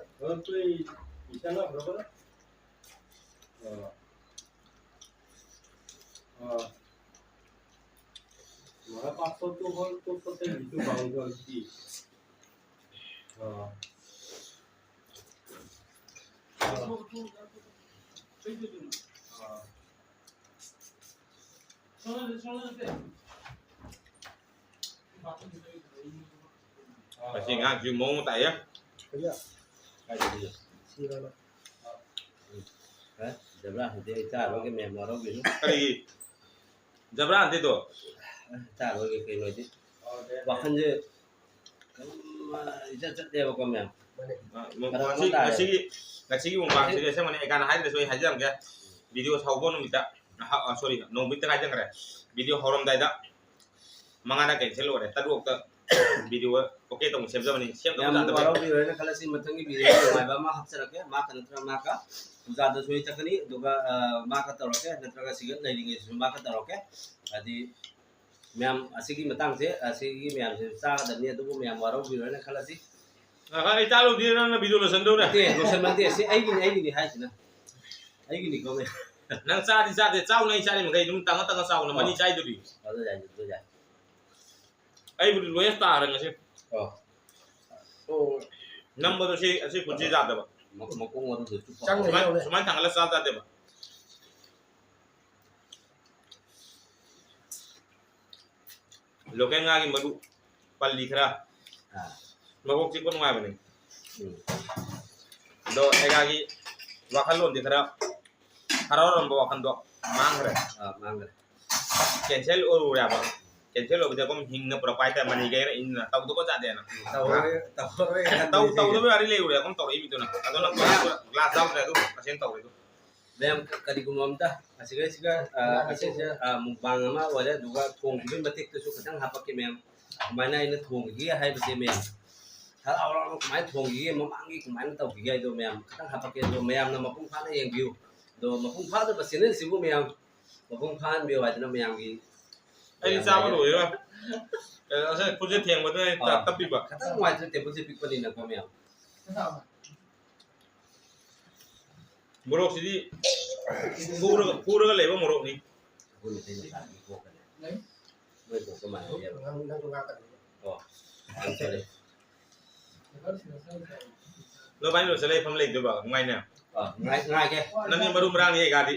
ꯃꯁꯤ ꯑꯉꯥꯡꯁꯤ ꯃꯑꯣꯡ ꯑꯃ ꯇꯥꯛꯑꯦ꯫ ꯀꯔꯤ? ꯀꯥꯏꯗꯒꯤ? ꯁꯤꯔꯣꯅ꯫ ꯖꯕ꯭ꯔꯥ ꯍꯧꯖꯤꯛ ꯑꯩ ꯆꯥꯔꯣꯏꯒꯦ ꯃꯌꯥꯝ ꯋꯥꯔꯧꯕꯤꯅꯨ꯫ ꯀꯔꯤꯒꯤ? ꯖꯕ꯭ꯔꯥ ꯅꯠꯇꯦꯗꯣ꯫ ꯆꯥꯔꯣꯏꯒꯦ ꯀꯩꯅꯣꯗꯤ꯫ ꯋꯥꯈꯜꯁꯦ ꯀꯩꯅꯣꯝꯃ ꯏꯆꯠ ꯆꯠꯂꯦꯕꯀꯣ ꯃꯌꯥꯝ꯫ ꯑ, ꯃ-, ꯉꯁꯤ, ꯉꯁꯤꯒꯤ, ꯉꯁꯤꯒꯤ ꯃꯨꯛꯕꯥꯡꯁꯤꯗꯤ ꯑꯁꯦꯡꯕꯅꯤ ꯑꯩ ꯀꯥꯟꯅ ꯍꯥꯏꯗ꯭ꯔꯁꯨ ꯑꯩ ꯍꯥꯏꯖꯔꯝꯒꯦ꯫ ꯚꯤꯗꯤꯑꯣ ꯍꯧꯕ ꯅꯨꯃꯤꯠꯇ, ꯑꯍ, ꯑ, ꯁꯣꯔꯤ, ꯅꯣꯡꯕꯤꯠꯇ ꯍꯥꯏꯖꯈ꯭ꯔꯦ꯫ ꯚꯤꯗꯤꯑꯣ ꯍꯧꯔꯝꯗꯥꯏꯗ ꯃꯉꯥꯗ ꯀꯦꯟꯁꯦꯜ ꯑꯣꯏꯔꯦ, ꯇꯔꯨꯛꯇ ꯚꯤꯗꯤꯑꯣ ꯑꯣꯀꯦ ꯇꯧꯅ ꯁꯦꯝꯖꯕꯅꯤ꯫ ꯁꯦꯝꯗꯕ ꯌꯥꯝ ꯌꯥꯗꯕꯅꯤ꯫ ꯋꯥꯔꯧꯕꯤꯔꯣꯏꯅ ꯈꯜꯂꯁꯤ꯫ ꯃꯊꯪꯒꯤ ꯚꯤꯗꯤꯑꯣ ꯅꯨꯡꯉꯥꯏꯕ ꯑꯃ ꯍꯥꯞꯆꯔꯛꯀꯦ꯫ ꯃꯥꯀ ꯅꯠꯇ꯭ꯔꯒ ꯃꯥꯀ ꯄꯨꯖꯥꯗ ꯁꯣꯏ ꯆꯠꯀꯅꯤ, ꯑꯗꯨꯒ ꯑ, ꯃꯥꯀ ꯇꯧꯔꯛꯀꯦ, ꯅꯠꯇ꯭ꯔꯒ ꯁꯤꯒ ꯂꯩꯔꯤꯉꯩꯗꯁꯨ ꯃꯥꯀ ꯇꯧꯔꯛꯀꯦ꯫ ꯍꯥꯏꯗꯤ ꯃꯌꯥꯝ ꯑꯁꯤꯒꯤ ꯃꯇꯥꯡꯁꯦ, ꯑꯁꯤꯒꯤ ꯃꯌꯥꯝꯁꯦ ꯆꯥꯒꯗꯕꯅꯤ, ꯑꯗꯨꯕꯨ ꯃꯌꯥꯝ ꯋꯥꯔꯧꯕꯤꯔꯣꯏꯅ ꯈꯜꯂꯁꯤ꯫ ꯑ, ꯑꯩ ꯆꯥ ꯂꯧꯗꯦ, ꯅꯪꯅ ꯚꯤꯗꯤꯑꯣ ꯂꯣꯏꯁꯟꯗꯧꯔꯦ꯫ ꯅꯠꯇꯦ, ꯂꯣꯏꯁꯟꯕ ꯅꯠꯇꯦ, ꯁꯤ ꯑꯩꯒꯤꯅꯤ, ꯑꯩꯒꯤꯅꯤ ꯍꯥꯏꯁꯤꯅ꯫ ꯑꯩꯒꯤꯅꯤ ꯀꯧꯋꯦ꯫ ꯅꯪ ꯆꯥꯗꯤ ꯆꯥꯗꯦ, ꯆꯥꯎ, ꯅꯪ ꯆꯥꯔꯤ ꯃꯈꯩ ꯑꯗꯨꯝ ꯇꯪꯉ ꯇꯪꯉ ꯆꯥꯎꯅ ꯃꯅꯤ ꯆꯥꯏꯗꯨꯗꯤ꯫ ꯑꯗꯨ ꯌꯥꯏ, ꯑꯗꯨ ꯌꯥꯏ꯫ ꯑꯩꯕꯨꯗꯤ ꯂꯣꯏꯅ ꯇꯥꯔꯦ ꯉꯁꯤ꯫ ꯑꯣ꯫ ꯑꯣ꯫ ꯅꯝꯕꯗꯣ ꯁꯤ, ꯑꯁꯤ ꯈꯨꯠꯁꯤ ꯌꯥꯗꯕ꯫ ꯃ-, ꯃꯀꯣꯡ ꯑꯗꯨꯗ ꯆꯨꯞꯄ꯫ ꯆꯪꯉꯦ꯫ ꯁꯨꯃꯥꯏꯅ, ꯁꯨꯃꯥꯏꯅ ꯊꯥꯡꯒꯠꯂ ꯆꯥ ꯌꯥꯗꯦꯕ꯫ ꯂꯣꯀꯦꯜ ꯉꯥꯒꯤ ꯃꯔꯨ ꯄꯜꯂꯤ ꯈꯔ꯫ ꯑꯥ꯫ ꯃꯀꯣꯛ ꯆꯤꯛꯄ ꯅꯨꯡꯉꯥꯏꯕꯅꯤ꯫ ꯎꯝ꯫ ꯑꯗꯣ ꯑꯩꯒꯤ ꯋꯥꯈꯜꯂꯣꯟꯗꯤ ꯈꯔ ꯍꯔꯥꯎꯔꯝꯕ ꯋꯥꯈꯜꯗꯣ ꯃꯥꯡꯈ꯭ꯔꯦ꯫ ꯑꯥ, ꯃꯥꯡꯈ꯭ꯔꯦ꯫ ꯀꯦꯟꯁꯦꯜ ꯑꯣꯏꯔꯨꯔꯦꯕ꯫ ꯀꯦꯟꯁꯦꯜ ꯑꯣꯏꯕꯗ ꯑꯩꯈꯣꯏ ꯍꯤꯡꯅ ꯄꯨꯔꯛꯄ ꯍꯥꯏꯇꯥꯔꯦ, ꯃꯅꯤ ꯀꯩꯅ ꯏꯟꯅ ꯇꯧꯗꯕ ꯌꯥꯗꯦꯅ꯫ ꯇꯧꯔꯣꯏ, ꯇꯧꯔꯣꯏ꯫ ꯇꯧ-, ꯇꯧꯗꯕ ꯋꯥꯔꯤ ꯂꯩꯔꯨꯔꯦ, ꯑꯩꯈꯣꯏ ꯇꯧꯔꯛꯏ ꯃꯤꯗꯨꯅ꯫ ꯑꯗꯣ ꯅꯪ ꯒ꯭ꯂꯥꯁ ꯌꯥꯎꯗ꯭ꯔꯦ, ꯑꯗꯨ ꯃꯁꯦꯟ ꯇꯧꯔꯦ ꯑꯗꯨ꯫ ꯃꯌꯥꯝ ꯀꯔꯤꯒꯨꯝꯕ ꯑꯝꯇ ꯑꯁꯤꯒ ꯑꯁꯤꯒ, ꯑ, ꯑꯁꯤꯁꯦ, ꯑ, ꯃꯨꯛꯕꯥꯡ ꯑꯃ ꯑꯣꯏꯔꯦ, ꯑꯗꯨꯒ ꯊꯣꯡꯈꯤꯕꯒꯤ ꯃꯇꯦꯛꯇꯨꯁꯨ ꯈꯤꯇꯪ ꯍꯥꯄꯛꯀꯦ ꯃꯌꯥꯝ꯫ ꯀꯃꯥꯏꯅ ꯑꯩꯅ ꯊꯣꯡꯈꯤꯒꯦ ꯍꯥꯏꯕꯁꯦ ꯃꯌꯥꯝ꯫ ꯍꯔꯥꯎ ꯍꯔꯥꯎꯅ ꯀꯃꯥꯏꯅ ꯊꯣꯡꯈꯤꯒꯦ, ꯃꯃꯥꯡꯒꯤ ꯀꯃꯥꯏꯅ ꯇꯧꯈꯤꯒꯦ ꯍꯥꯏꯗꯣ ꯃꯌꯥꯝ ꯈꯤꯇꯪ ꯍꯥꯞꯄꯛꯀꯦ꯫ ꯑꯗꯣ ꯃꯌꯥꯝꯅ ꯃꯄꯨꯡ ꯐꯥꯅ ꯌꯦꯡꯕꯤꯌꯨ꯫ ꯑꯗꯣ ꯃꯄꯨꯡ ꯐꯥꯗꯕ ꯆꯦꯅꯦꯜꯁꯤꯕꯨ ꯃꯌꯥꯝ ꯃꯄꯨꯡ ꯐꯥꯍꯟꯕꯤꯌꯨ ꯍꯥꯏꯗꯅ ꯃꯌꯥꯝꯒꯤ ꯑꯩꯗꯤ ꯆꯥꯕ ꯂꯣꯏꯔꯒ, ꯑꯦ, ꯉꯁꯥꯏ ꯈꯨꯠꯁꯦ ꯊꯦꯡꯕꯗꯨꯅ ꯑꯩ ꯑꯥ꯫ ꯇꯞꯄꯤꯕ꯫ ꯈꯤꯇꯪ ꯅꯨꯡꯉꯥꯏꯇ꯭ꯔꯦ, ꯇꯦꯕꯜꯁꯦ ꯄꯤꯛꯄꯅꯤꯅꯀꯣ ꯃꯌꯥꯝ꯫ ꯃꯣꯔꯣꯛꯁꯤꯗꯤ ꯄꯨꯔꯒ, ꯄꯨꯔꯒ ꯂꯩꯕ ꯃꯣꯔꯣꯛꯅꯤ꯫ ꯑꯩꯈꯣꯏ ꯃꯩꯇꯩ ꯃꯆꯥꯒꯤ ꯀꯣꯛꯀꯅꯦ꯫ ꯅꯣꯏ ꯀꯣꯛꯀ ꯃꯥꯟꯅꯗꯦꯕ꯫ ꯅꯪ, ꯅꯪꯁꯨ ꯉꯥꯛꯀꯅꯤ꯫ ꯑꯣ, I'm sorry꯫ ꯅꯣꯏ ꯚꯥꯏ ꯂꯣꯏꯁꯤꯜꯂ ꯂꯩꯐꯝ ꯂꯩꯗꯣꯏꯕ, ꯅꯨꯡꯉꯥꯏꯅ꯫ ꯑꯣ, ꯉꯥꯏ-, ꯉꯥꯏꯒꯦ꯫ ꯅꯪꯗꯤ ꯃꯔꯨ ꯃꯔꯥꯡꯅꯤ ꯑꯩ ꯒꯥꯗꯤ꯫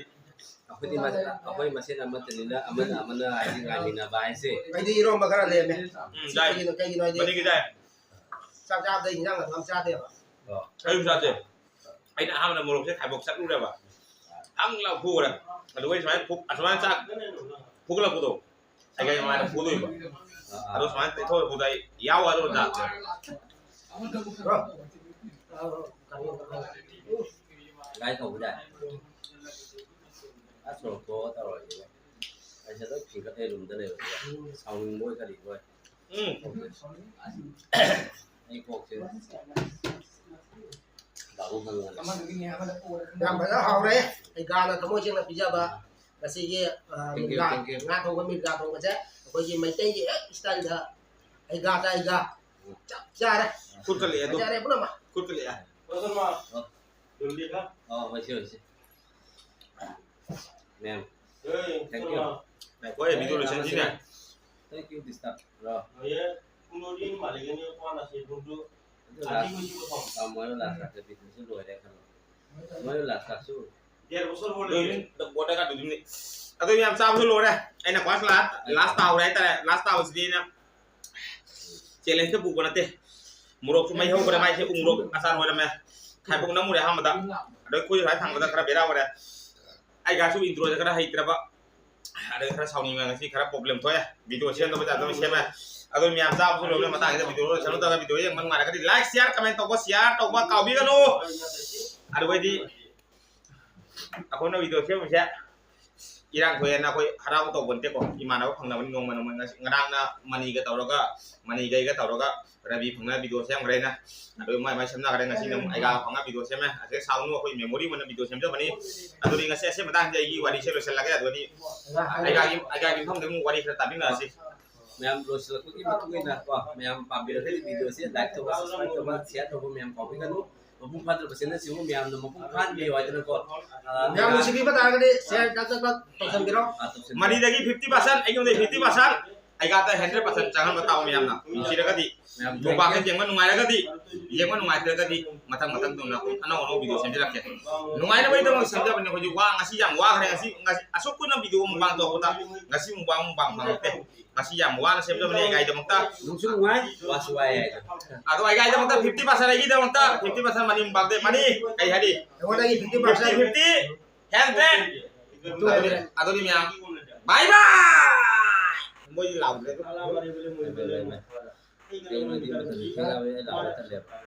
ꯑꯩꯈꯣꯏꯗꯤ ꯃ-, ꯑꯩꯈꯣꯏ ꯃꯁꯦꯟ ꯑꯃꯠꯇꯅꯤꯅ ꯑꯃꯅ ꯑꯃꯅ ꯍꯥꯏꯗꯤ ꯉꯥꯏꯃꯤꯟꯅꯕ ꯍꯥꯏꯁꯦ꯫ ꯑꯩꯗꯤ ꯏꯔꯣꯝꯕ ꯈꯔ ꯂꯩꯔꯝꯃꯦ꯫ ꯎꯝ, ꯗꯥꯏ꯫ ꯀꯩꯒꯤꯅꯣ, ꯀꯩꯒꯤꯅꯣ ꯍꯥꯏꯗꯤ ꯃꯅꯤꯡꯒꯤ ꯗꯥꯏ꯫ ꯆꯥꯛ ꯆꯥꯕꯗ ꯏꯟꯖꯥꯡ ꯑꯗꯨꯝ ꯆꯥꯗꯦꯕ꯫ ꯑꯣ꯫ ꯑꯩꯁꯨ ꯆꯥꯗꯦ꯫ ꯑꯩꯅ ꯑꯍꯥꯟꯕꯗ ꯃꯣꯔꯣꯛꯁꯦ ꯈꯥꯏꯕꯣꯛ ꯆꯠꯂꯨꯔꯦꯕ꯫ ꯊꯪ ꯂꯥꯎ ꯐꯨꯈ꯭ꯔꯦ꯫ ꯑꯗꯨꯒ ꯑꯩ ꯁꯨꯃꯥꯏꯅ ꯐꯨ-, ꯑꯁꯨꯃꯥꯏꯅ ꯆꯥꯛ ꯐꯨꯒꯠꯂꯛꯄꯗꯣ꯫ ꯑꯩꯒ ꯃꯥꯅ ꯐꯨꯗꯣꯏꯕ꯫ ꯑꯥ, ꯑꯥ꯫ ꯑꯗꯣ ꯁꯨꯃꯥꯏꯅ ꯇꯩꯊꯣꯛꯑ ꯐꯨꯗ ꯑꯩ ꯌꯥꯎ ꯍꯥꯏꯗꯣ ꯆꯥꯛ꯫ ꯂꯥꯏ ꯇꯧꯕꯗ꯫ ꯑꯁ, ꯁꯣꯔꯣꯛꯇꯣ ꯇꯧꯔꯁꯤꯅꯦ꯫ ꯑꯩꯁꯦ ꯂꯣꯏ ꯐꯤꯡꯒꯠꯂꯦ ꯔꯨꯝꯗ ꯂꯩꯕꯁꯤꯗ꯫ ꯁꯥꯎꯅꯤꯡꯕꯣꯏ ꯀꯔꯤꯕꯣꯏ꯫ ꯎꯝ꯫ ꯑꯩ ꯀꯣꯛꯁꯦ ꯗꯥꯕꯨ ꯐꯪꯉꯣꯏ꯫ ꯌꯥꯝ ꯐꯖꯅ ꯍꯥꯎꯔꯦ꯫ ꯑꯩ ꯒꯥꯅ ꯊꯃꯣꯏ ꯁꯦꯡꯅ ꯄꯤꯖꯕ ꯉꯁꯤꯒꯤ, ꯑ, thank you, ꯃꯤꯔꯒꯥ, thank you꯫ ꯉꯥ ꯊꯣꯡꯕ ꯃꯤꯔꯒꯥ ꯊꯣꯡꯕꯁꯦ ꯑꯩꯈꯣꯏꯒꯤ ꯃꯩꯇꯩꯒꯤ ꯍꯦꯛ ꯏꯁꯇꯥꯏꯜꯗ ꯑꯩ ꯒꯥ ꯇꯥꯏ ꯒꯥ꯫ ꯆꯞ ꯆꯥꯔꯦ꯫ ꯈꯨꯠꯀ ꯂꯦꯛꯑꯦ ꯑꯗꯨ꯫ ꯐꯖꯔꯦ ꯄꯨꯝꯅꯃꯛ꯫ ꯈꯨꯠꯀ ꯂꯦꯛꯑꯦ꯫ ꯑꯣ, ꯑꯣ, ꯍꯣꯏ, ꯁꯤ, ꯍꯣꯏ, ꯁꯤ꯫ ꯃꯦꯝ꯫ Thank you꯫ ꯉꯥꯏꯈꯣ, ꯑꯩ video ꯂꯣꯏꯁꯟꯁꯤꯅꯦ꯫ Thank you, disturb ꯔꯣ꯫ ꯑꯗꯨ last, ꯃꯣꯏ last ꯂꯥꯛꯇ videoꯁꯨ ꯂꯣꯏꯔꯦ ꯈꯜꯂꯣ꯫ ꯃꯣꯏ last ꯂꯥꯛꯁꯨ꯫ ꯂꯣꯏꯔꯦ, ꯕꯣꯠꯇ ꯀꯥꯗꯨꯗꯤꯅꯦ꯫ ꯑꯗꯨ ꯌꯥꯝ ꯆꯥꯕꯁꯨ ꯂꯣꯏꯔꯦ꯫ ꯑꯩꯅ ꯈ꯭ꯋꯥꯏ last, last ꯇꯥꯍꯧꯔꯦ ꯍꯥꯏꯇꯥꯔꯦ꯫ Last ꯇꯥꯕꯁꯤꯗꯤ ꯑꯩꯅ challengeꯇ ꯄꯨꯕ ꯅꯠꯇꯦ꯫ ꯃꯣꯔꯣꯛꯁꯨ ꯃꯩ ꯍꯧꯈ꯭ꯔꯦ, ꯃꯥꯏꯁꯦ ꯎ ꯃꯣꯔꯣꯛ ꯑꯆꯥꯔ ꯑꯣꯏꯔꯝꯃꯦ꯫ ꯈꯥꯏꯕꯣꯛ ꯅꯝꯃꯨꯔꯦ ꯑꯍꯥꯟꯕꯗ꯫ ꯑꯗꯩ ꯑꯩꯈꯣꯏ ꯁ꯭ꯋꯥꯏ ꯊꯥꯡꯕꯗ ꯈꯔ ꯕꯦꯔꯥ ꯑꯣꯏꯔꯦ꯫ ꯑꯩ ꯒꯥꯁꯨ introꯁꯦ ꯈꯔ ꯍꯩꯇ꯭ꯔꯕ꯫ ꯑꯗꯩ ꯈꯔ ꯁꯥꯎꯅꯤꯡꯉꯦ ꯉꯁꯤ, ꯈꯔ problem ꯊꯣꯛꯑꯦ꯫ Video ꯁꯦꯝꯗꯕ ꯌꯥꯗꯕ ꯁꯦꯝꯃꯦ꯫ ꯑꯗꯣ ꯃꯌꯥꯝ ꯆꯥꯕꯁꯨ ꯂꯣꯏꯔꯕꯅꯤꯅ ꯃꯇꯥꯡꯁꯤꯗ video ꯂꯣꯏꯁꯤꯜꯂꯨ꯫ ꯅꯠꯇ꯭ꯔꯒ video ꯌꯦꯡꯕ ꯅꯨꯡꯉꯥꯏꯔꯒꯗꯤ like, share, comment ꯇꯧꯕ, share ꯇꯧꯕ ꯀꯥꯎꯕꯤꯒꯅꯨ꯫ ꯑꯗꯨꯒꯩꯗꯤ ꯑꯩꯈꯣꯏꯅ video ꯁꯦꯝꯃꯤꯁꯦ ꯏꯔꯥꯡ ꯊꯣꯛꯑꯦꯅ ꯑꯩꯈꯣꯏ ꯍꯔꯥꯎ ꯇꯧꯕ ꯅꯠꯇꯦꯀꯣ꯫ ꯏꯃꯥꯟꯅꯕ ꯐꯪꯅꯕꯅꯤ ꯅꯣꯡꯃ ꯅꯣꯡꯃ꯫ ꯉꯁꯤ, ꯉꯔꯥꯡꯅ ꯃꯅꯤꯒ ꯇꯧꯔꯒ, ꯃꯅꯤꯒꯩꯒ ꯇꯧꯔꯒ ꯔꯕꯤ ꯐꯪꯅ ꯚꯤꯗꯤꯑꯣ ꯁꯦꯝꯈ꯭ꯔꯦꯅ꯫ ꯑꯗꯨ ꯃꯥꯏ ꯃꯥꯏ ꯁꯦꯝꯅꯈ꯭ꯔꯦ꯫ ꯉꯁꯤꯅ ꯑꯃꯨꯛ ꯑꯩꯒꯥ ꯐꯪꯅ ꯚꯤꯗꯤꯑꯣ ꯁꯦꯝꯃꯦ꯫ ꯑꯁꯤꯗ ꯁꯥꯎꯅꯨ, ꯑꯩꯈꯣꯏ ꯃꯦꯃꯣꯔꯤ ꯑꯣꯏꯅ ꯚꯤꯗꯤꯑꯣ ꯁꯦꯝꯖꯕꯅꯤ꯫ ꯑꯗꯨꯗꯤ ꯉꯁꯤ ꯑꯁꯤ ꯃꯇꯥꯡꯁꯤꯗ ꯑꯩꯒꯤ ꯋꯥꯔꯤꯁꯦ ꯂꯣꯏꯁꯤꯜꯂꯒꯦ꯫ ꯑꯗꯨꯗꯤ ꯑꯩꯒꯥꯒꯤ, ꯑꯩꯒꯥꯒꯤ ꯃꯐꯝꯗ ꯑꯃꯨꯛ ꯋꯥꯔꯤ ꯈꯔ ꯇꯥꯃꯤꯟꯅꯔꯁꯤ꯫ ꯃꯌꯥꯝ ꯂꯣꯏꯁꯤꯜꯂꯛꯄꯒꯤ ꯃꯇꯨꯡ ꯏꯟꯅ ꯀꯣ, ꯃꯌꯥꯝ ꯄꯥꯝꯕꯤꯔꯒꯗꯤ ꯚꯤꯗꯤꯑꯣꯁꯦ like ꯇꯧꯕ, subscribe ꯇꯧꯕ, share ꯇꯧꯕ ꯃꯌꯥꯝ ꯀꯥꯎꯕꯤꯒꯅꯨ꯫ ꯃꯄꯨꯡ ꯐꯥꯗ꯭ꯔꯕ channel ꯁꯤꯕꯨ ꯃꯌꯥꯝꯅ ꯃꯄꯨꯡ ꯐꯥꯍꯟꯕꯤꯌꯨ ꯍꯥꯏꯗꯅꯀꯣ꯫ ꯑ, ꯃꯌꯥꯝ ꯅꯨꯡꯁꯤꯕꯤꯕ ꯇꯥꯔꯒꯗꯤ share ꯇꯛ ꯇꯛ ꯇꯛ ꯇꯧꯁꯟꯕꯤꯔꯣ꯫ ꯑ, ꯇꯧꯁꯟꯕꯤꯔꯣ꯫ ꯃꯅꯤꯗꯒꯤ fifty percent, ꯑꯩꯉꯣꯟꯗꯒꯤ fifty percent, ꯑꯩꯒꯥꯗ hundred percent ꯆꯪꯍꯟꯕ ꯇꯥꯎ ꯃꯌꯥꯝꯅ꯫ ꯅꯨꯡꯁꯤꯔꯒꯗꯤ, ꯃꯌꯥꯝ ꯃꯨꯛꯕꯥꯡꯁꯦ ꯌꯦꯡꯕ ꯅꯨꯡꯉꯥꯏꯔꯒꯗꯤ, ꯌꯦꯡꯕ ꯅꯨꯡꯉꯥꯏꯇ꯭ꯔꯒꯗꯤ ꯃꯊꯪ ꯃꯊꯪ ꯇꯧꯅ ꯑꯩꯈꯣꯏ ꯑꯅꯧ ꯑꯅꯧꯕ ꯚꯤꯗꯤꯑꯣ ꯁꯦꯝꯖꯔꯛꯀꯦ꯫ ꯅꯨꯡꯉꯥꯏꯅꯕꯒꯤꯗꯃꯛ ꯁꯦꯝꯖꯕꯅꯤ꯫ ꯑꯩꯈꯣꯏꯁꯨ ꯋꯥ, ꯉꯁꯤ ꯌꯥꯝ ꯋꯥꯈ꯭ꯔꯦ꯫ ꯉꯁꯤ, ꯉꯁꯤ ꯑꯁꯨꯛ ꯀꯨꯏꯅ ꯚꯤꯗꯤꯑꯣ ꯃꯨꯛꯕꯥꯡ ꯇꯧꯔꯛꯄꯗ ꯉꯁꯤ ꯃꯨꯛꯕꯥꯡ, ꯃꯨꯛꯕꯥꯡ ꯐꯪꯉꯛꯇꯦ꯫ ꯉꯁꯤ ꯌꯥꯝ ꯋꯥꯅ ꯁꯦꯝꯖꯕꯅꯦ ꯑꯩꯒꯥꯏꯗꯃꯛꯇ꯫ ꯅꯨꯡꯁꯨ ꯅꯨꯡꯉꯥꯏ, ꯋꯥꯁꯨ ꯋꯥꯏ ꯍꯥꯏꯗꯣ꯫ ꯑꯗꯣ ꯑꯩꯒꯥꯏꯗꯃꯛꯇ fifty percent, ꯑꯩꯒꯤꯗꯃꯛꯇ fifty percent ꯃꯅꯤ ꯃꯨꯛꯕꯥꯡꯗꯦ꯫ ꯃꯅꯤ ꯀꯩ ꯍꯥꯏꯔꯤ? ꯑꯩꯉꯣꯟꯗꯒꯤ fifty percent꯫ Fifty fifty ꯍꯦꯟꯗꯦ꯫ ꯑꯗꯨꯗꯤ, ꯑꯗꯨꯗꯤ ꯃꯌꯥꯝ bye bye꯫ ꯃꯣꯏꯗꯤ ꯂꯥꯎꯗ꯭ꯔꯦ꯫ ꯑꯩꯉꯣꯟꯗꯗꯤ ꯃꯇꯝꯁꯨ ꯊꯦꯡꯉꯕꯅꯤꯅ ꯂꯥꯎꯕ ꯇꯜꯂꯦꯕ꯫